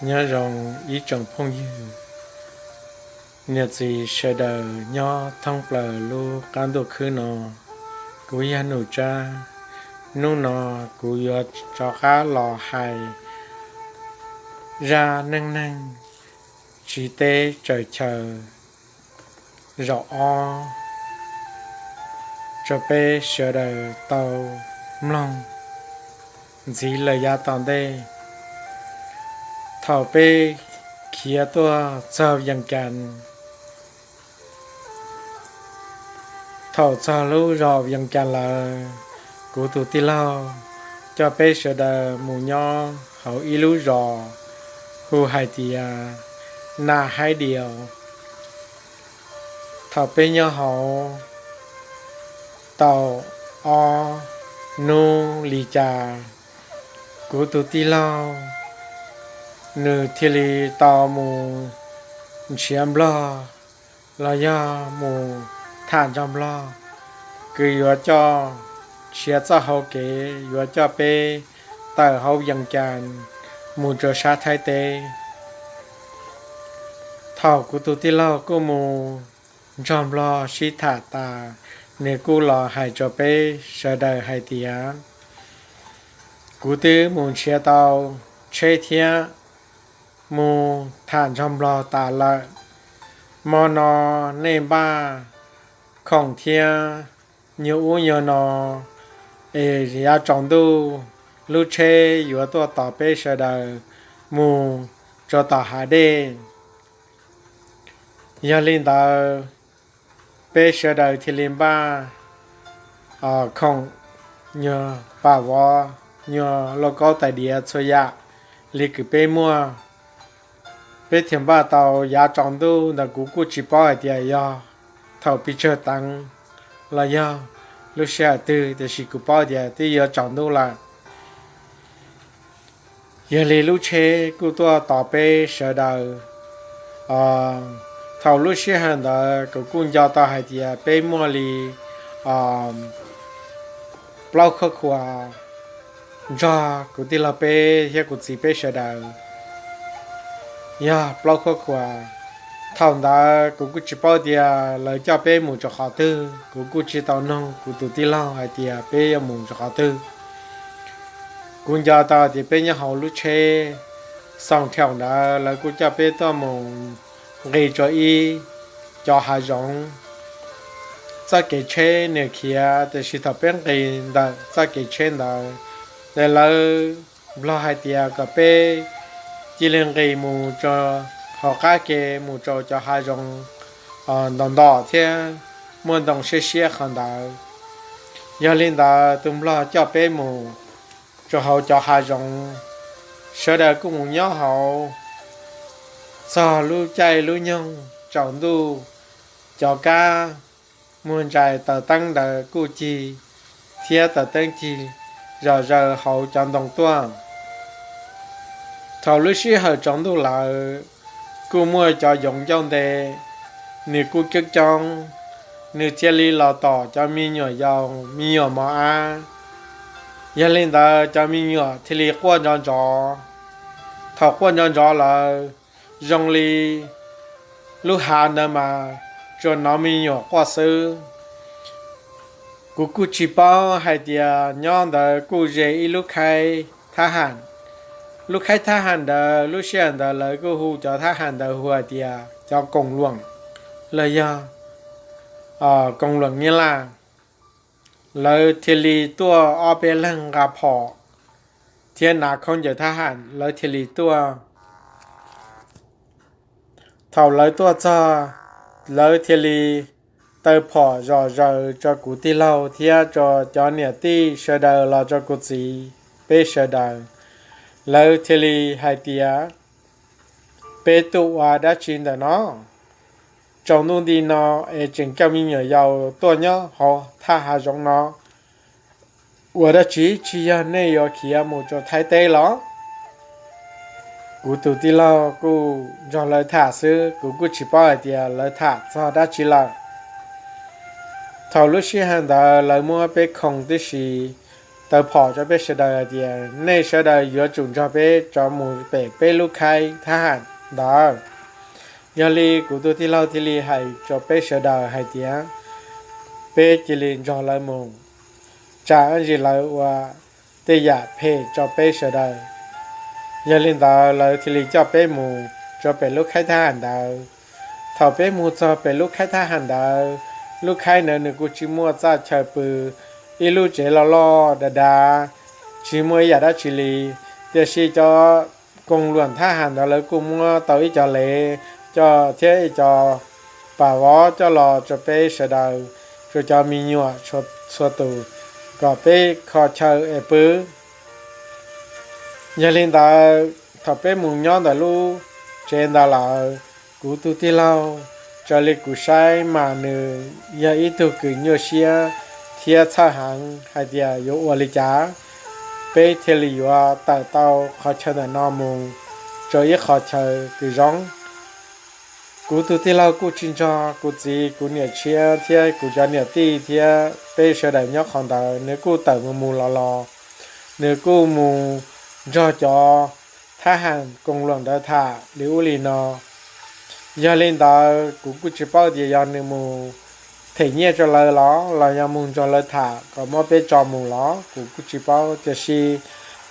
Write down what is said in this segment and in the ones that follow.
Nyob zoo ib tsoom phooj ywg, niam txiv sawv daws nyob thoob plaws lub qab ntuj khwb no. Kuv yog Num Tsab. Hnub no kuv yuav rov qab los hais zaj neej neeg tsiv teb tsaws chaw zaum ob rau peb sawv daws tau mloog ntxiv lawm yav tom ntej. Thaum peb khiav tuaj txog Vees Cas, thaum txog lub zos Vees Cas lawm, kuv tus tij laug coj peb sawv daws mus nyob hauv ib lub zos hu hais tias Nas Haib Diaus. Thaum peb nyob hauv tau ob hnub li cas, kuv tus tij laug nws thiaj li tau mus nrhiav nplog los yog mus tham nrog nplog, kws yuav coj nrhiav txoj hau kev yuav coj peb tawm hauv Vees Cas mus rau sab Thaib teb. Thaum kuv tus tij laug kuj mus nrog nplog sib tham tas, nws kuj los hais rau peb sawv daws hais tias, kuv twb mus nrhiav tau tsheb thiab mus tham nrog nplog tas lawm. Hmo no nej npaj khoom thiab nyuag ub nyuag no es yav tsaus ntuj lub tsheb yuav tuaj tos peb sawv daws mus rau tom hav dej. Yog li ntawd, peb sawv daws thiaj li npaj khoom, nyuag pam vov, nyuag lauj kaub tais diav txhua yam li kws peb muaj. Peb thiaj npaj tau yav tsaus ntuj ntawd, kuv kuj tsis paub hais tias yog thaum pes tsawg teev los yog lub sij hawm twg, tiam sis kuv paub tias twb yuav tsaus ntuj lawm. Yog li lub tsheb kuj tuaj tos peb sawv daws. Thaum lub sij hawm ntawd kuv kuj nco tau hais tias peb muaj li plaub khub khuas nrog kuv tij laug peb thiab kuv txiv peb sawv daws. Yog plaub khub khuas. Thaum ntawd kuv kuj tsis paub tias lawv coj peb mus rau qhov twg, kuv kuj tsis tau noog kuv tus tij laug hais tias peb yuav mus rau qhov twg. Kuv nco tau tias peb nyob hauv lub tsheb xoo thiaum ntawd, lawv kuj coj peb tuaj mus nqis rau ib cov hav zoov. Txoj kev tsheb nws khiav, tiam sis thaum peb nqis ntawm txoj kev tsheb ntawd, ces lawv nplog hais tias kom peb cia li nqis mus rau hauv qab ke mus rau cov hav zoov ntom ntom thiab muaj ntoo siab siab qhov ntawd. Yog li ntawd tus nplog coj peb mus rau hauv cov hav zoov, sawv daws kuj mus nyob hauv. Txog lub caij lub nyoog tsaus ntuj, cov kab muag ntsais taws teeb ntawd kuj cig thiab taws teeb cig zom zaws hauv cov ntoo tuaj. Thaum lub sij hawm tsaus ntuj lawm, kuj muaj cov yoov ncauj ntev, nws kuj coob coob, nws thiaj li los tom cov me nyuam yaus me nyuam mos ab. Yog li ntawd cov me nyuam thiaj li quaj nrov nrov. Thaum quaj nrov nrov lawm, zoo li lub hav ntawd mas tsuas hnov me nyuam quaj xwb. Kuv kuj tsis paub hais tias nyob ntawd kuj ze ib lub khaib thab ham. Lub khaib thab ham ntawd lub sij hawm ntawd lawv kuj hu cov thab ham ntawd hu hais tias cov koom luam los yog koom luam Nyab Laj. Lawv thiaj li tuaj ob peb leeg nqa phom thiab hnav khaub ncaws thab ham, lawv thiaj li tuaj. Thaum lawv tuaj txog, lawv thiaj li taw phom zom zaws rau kuv tij laug thiab rau cov niam tij sawv daws los rau kuv txiv peb sawv daws. Lawv thiaj li hais tias, peb tuaj ua dab tsi ntawm no? Tsaus ntuj nti no es tseem coj me nyuam yaus tuaj nyob hauv thaj hav zoov no, ua dab tsi? Tsis yog nej yuav khiav mus rau Thaib teb los? Kuv tus tij laug kuj nrog lawv tham xwb, kuv kuj tsis paub hais tias lawv tham txog dab tsi lawm. Thaum lub sij hawm ntawd lawv muab peb khoom tib si, tawv phom rau peb sawv daws hais tias nej sawv daws yuav tsum nrog peb rov mus pem peb lub khaib thab ham ntawd. Yog li kuv tus tij laug thiaj li hais rau peb sawv daws hais tias peb cia li nrog lawv mus, tsam ntsis lawv ua tej yam phem rau peb sawv daws. Yog li ntawd lawv thiaj li coj peb mus rau pem lub khaib thab ham ntawd. Thaum peb mus txog pem lub khaib thab ham ntawd, lub khaib ntawd nws kuj tsis muaj txaj chaw pw, ib lub tsev loj loj dav dav, tsis muaj ib yam dab tsi li. Tiam sis cov koos luam thab ham ntawd lawv kuj muab tau ib co lev coj thiab ib co pas vov coj los rau peb sawv daws, rau cov me nyuam txhua tus, kom peb kho chaw es pw. Yog li ntawd thaum peb mus nyob ntawm lub tsev ntawd lawm, kuv tus tij laug, raws li kuv saib mas nws yog ib tug kws nyuaj siab thiab txhawj heev hais tias yuav ua li cas peb thiaj li yuav tawm tau qhov chaw ntawm no mus rau ib qhov chaw kws zoo. Kuv tus tij laug kuj tsis nrog kuv txiv, kuv niam tshiab thiab kuv cov niam tij thiab peb sawv daws nyob qhov ntawd, nws kuj tawm mus mus los los, nws kuj mus nrog cov thab ham koos luam ntawd tham li ub li no. Yog li ntawd kuv kuj tsis paub tias yog nws mus them nyiaj rau lawv los los yog mus nrog lawv tham kom muab peb tso mus los kuv kuj tsis paub. Tiam sis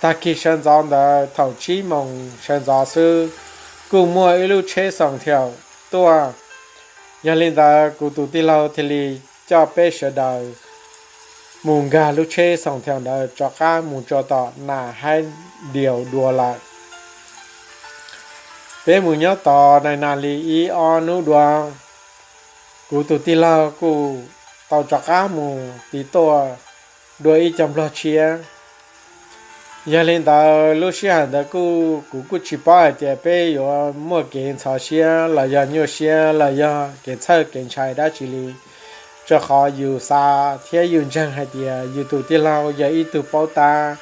tag kis sawv ntxov ntawd thaum tsib moos sawv ntxov xwb, kuj muaj ib lub tsheb xoom thiaum tuaj. Yog li ntawd kuv tus tij laug thiaj li coj peb sawv daws mus nkag lub tsheb xoom thiaum ntawd rov qab mus rau tom nas haib diaus dua lawm. Peb mus nyob tos nas nas li ib ob hnub dua, kuv tus tij laug kuj tau rov qab mus tiv tuaj dua ib co nplog tshiab. Yog li ntawd lub sij hawm ntawd kuj kuv kuj tsis paub hais tias peb yuav muaj kev ntxhov siab los yog nyuaj siab los yog kev txhawj kev ntshai dab tsi li, rau qhov yus xav thiab yus ntseeg hais tias yus tus tij laug yog ib tug paub tab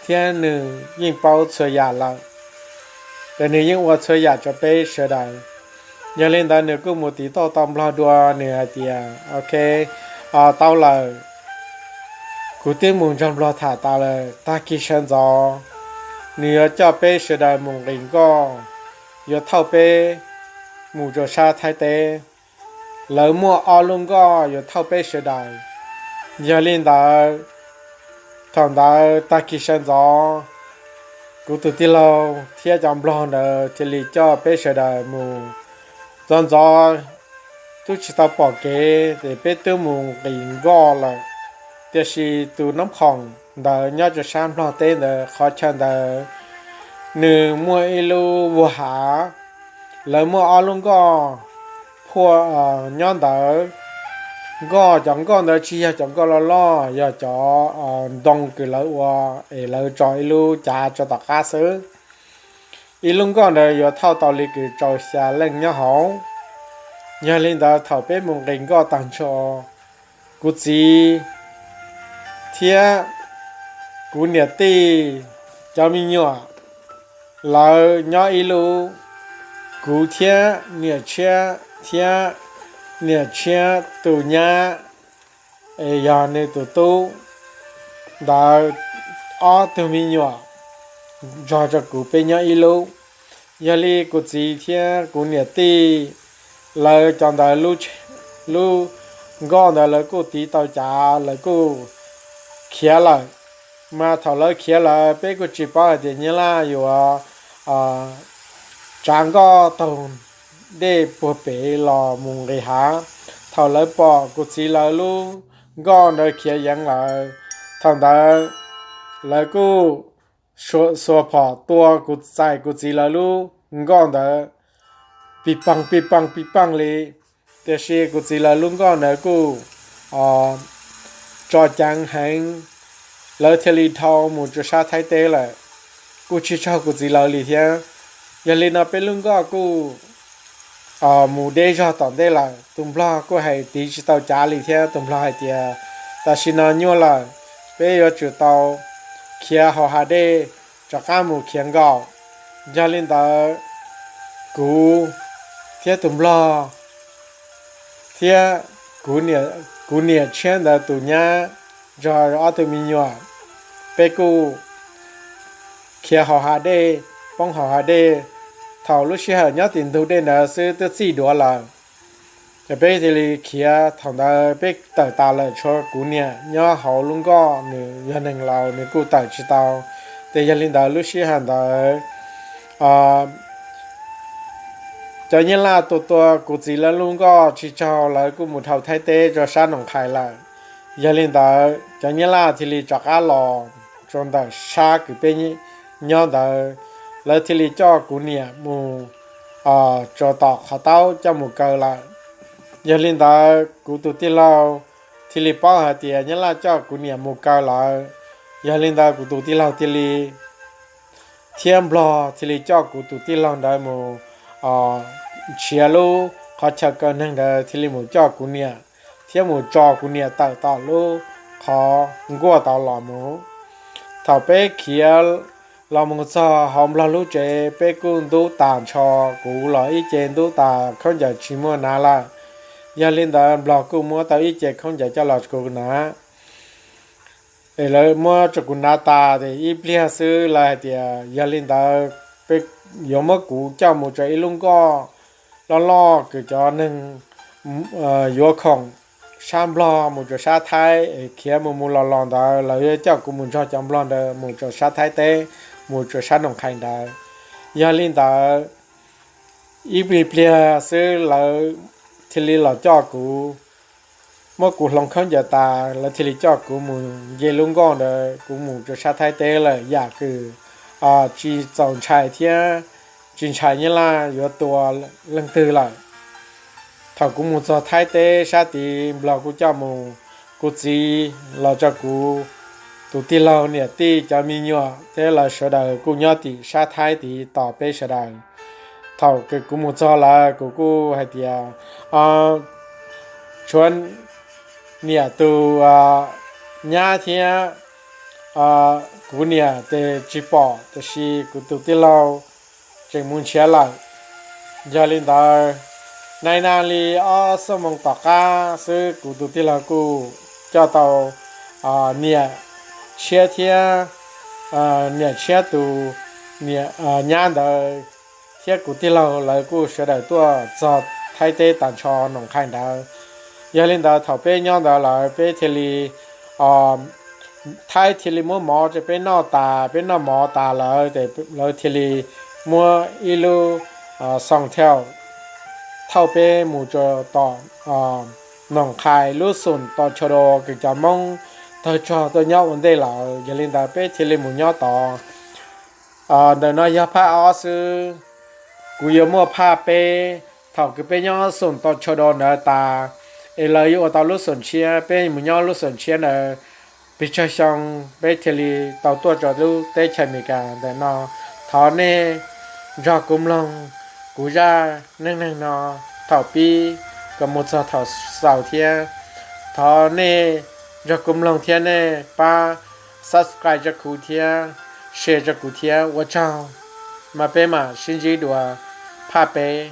thiab nws yeej paub txhua yam lawm, ces nws yeej ua txhua yam rau peb sawv daws. Yog li ntawd nws kuj mus tiv tauj tau nplog dua, nws hais tias, Ok, tau lawm, kuv twb mus nrog nplog tham tas lawm, tag kis sawv ntxov nws yuav coj peb sawv daws mus nqis nkoj, yuav thauj peb mus rau sab Thaib teb. Lawv muaj ob lub nkoj yuav thauj peb sawv daws. Yog li ntawd, thaum ntawd tag kis sawv ntxov, kuv tus tij laug thiab cov nplog ntawd thiaj li coj peb sawv daws mus. Ntxov ntxov twb tsis tau pom kev ces peb twb mus nqis nkoj lawm. Tiam sis tus Nab Khoom ntawd nyob rau sab nplog teb ntawd, qhov chaw ntawd nws muaj ib lub vuag hav, lawv muaj ob lub nkoj phuaj nyob ntawd. Nkoj, cov nkoj ntawd tsis yog cov nkoj loj loj, yog cov ntoo kws lawv ua es lawv tso ib lub cav rau tom qab xwb. Ib lub nkoj ntawd yuav thauj tau li kws rau xya leej nyob hauv. Yog li ntawd thaum peb mus nqis nkoj tag nrho, kuv txiv thiab kuv niam tij, cov me nyuam, lawv nyob ib lub. Kuv thiab niam tshiab thiab niam tshiab tus nyab, es yog nws tus tub ntawd, ob tug me nyuam nrog rau kuv peb nyob ib lub. Yog li kuv txiv thiab kuv niam tij lawv cov ntawd lub nkoj ntawd lawv kuj tiv tau cav, lawv kuj khiav lawm. Mas thaum lawv khiav lawm peb kuj tsis paub hais tias Nyab Laj yuav tsav nkoj taug dej puag pem los mus nqis hav. Thaum lawv pom kuv txiv lawv lub nkoj ntawd khiav yeev lawm, thaum ntawd lawv kuj xuas phom tua kuv, txais kuv txiv lawv lub nkoj ntawd pij paaj pij paaj pij paaj li. Tiam sis kuv txiv lawv lub nkoj ntawd kuj tso ceev heev, lawv thiaj li dhau mus rau sab Thaib teb lawm, kuj tsis raug kuv txiv lawv li thiab. Yog li no peb lub nkoj kuj mus deb zog tom ntej lawm, tus nplog kuj hais tiv tsis tau cav li thiab. Tus nplog hais tias, Tam sim no nyuaj lawm, peb yuav tsum tau khiav hauv hav dej rov qab mus khiav nkaum. Yog li ntawd, kuv thiab tus nplog thiab kuv niam tshiab ntawd tus nyab nrog ob tug me nyuam peb kuj khiav hauv hav dej, poob hauv hav dej. Thaum lub sij hawm nyob tim ntug dej ntawd xwb twb txij duav lawm. Ces peb thiaj li khiav, thaum ntawd peb tawm tas lawm, tshuav kuv niam nyob hauv lub nkoj, nws yog neeg laus nws kuj tawm tsis tau. Ces yog li ntawd lub sij hawm ntawd cov Nyab Laj tua tua kuv txiv lawv lub nkoj tsis tsaug, lawv kuj mus dhau Thaib teb rau sab Noom Qhais lawm. Yog li ntawd cov Nyab Laj thiaj li rov qab los rau ntawm sab kws peb nyob ntawd, lawv thiaj li coj kuv niam mus rau tom qhov taub coj mus kaw lawm. Yog li ntawd kuv tus tij laug thiaj li paub hais tias Nyab Laj coj kuv niam mus kaw lawm. Yog li ntawd kuv tus tij laug thiaj li, thiab Nplog thiaj li coj kuv tus tij laug ntawd mus nrhiav lub qhov chaw kaw neeg ntawd thiaj li mus coj kuv niam thiab mus tso kuv niam tawm tom lub qhov nkuaj tod los mus. Thaum peb khiav los mus txog hauv Nplog lub tsev, peb kuj ntub tas nrho, kuv los ib ce ntub tas, khaub ncaws tsis muaj hnav lawm. Yog li ntawd Nplog kuj muab tau ib ce khaub ncaws coj los rau kuv hnav. Es lawv muab rau kuv hnav tas tes ib pliag xwb lawv hais tias yog li ntawd peb yuav muab kuv coj mus rau ib lub nkoj loj loj kws cov neeg yuav khoom sab Nplog mus rau sab Thaib, es khiav mus mus los los ntawd lawv yuav coj kuv mus nrog cov Nplog ntawd mus rau sab Thaib teb, mus rau sab Noom Qhais ntawd. Yog li ntawd ib pliag xwb lawv thiaj li los coj kuv, muab kuv hloov khaub ncaws tas, lawv thiaj li coj kuv mus nce lub nkoj ntawd, kuv mus rau sab Thaib teb lawm yam kws tsis txaus ntshai thiab tsis ntshai Nyab Laj yuav tua leej twg lawm. Thaum kuv mus txog Thaib teb sab tid, Nplog kuj coj mus, kuv txiv los rau kuv tus tij laug niam tij cov me nyuam thiab lawv sawv daws kuj nyob tim sab Thaib tid tos peb sawv daws. Thaum kuv mus txog lawm kuv kuj hais tias tshuav niam tus nyab thiab kuv niam tes tsis pom, tiam sis kuv tus tij laug tseem mus nrhiav lawm. Yog li ntawd, nai na li ob xuab moos tom qab xwb kuv tus tij laug kuj coj tau niam tshiab thiab niam tshiab tus nyab ntawd thiab kuv tij laug lawv kuj sawv daws tuaj txog Thaib teb tas nrho Noom Qhais ntawd. Yog li ntawd thaum peb nyob ntawd lawm peb thiaj li, Thaib thiaj li muab mov rau peb noj tas, peb noj mov tas lawm tes lawv thiaj li muab ib lub xoo thauj thauj peb mus rau tom Noom Qhais lub xoom Tos Chau Do kws cov Moob tawg tsog tuaj nyob ua ntej lawm. Yog li ntawd peb thiaj li mus nyob tod. Ntawm no yog phaj ob xwb, kuv yuav muaj phaj peb. Thaum kws peb nyob xoom Tos Chau Do ntawd tas es lawv yuav ua tau lub xoom tshiab, peb mus nyob lub xoom tshiab ntawd pes tsawg xyoo peb thiaj li tau tuaj rau lub teb chaws Amelikas ntawm no. Thov nej nrog kuv mloog kuv zaj neej neeg no thaum pib kom mus txog thaum xaus thiab. Thov nej nrog kuv mloog thiab nej pab subscribe rau kuv thiab share rau kuv thiab. Ua tsaug, mas peb mam sib ntsib dua phaj peb.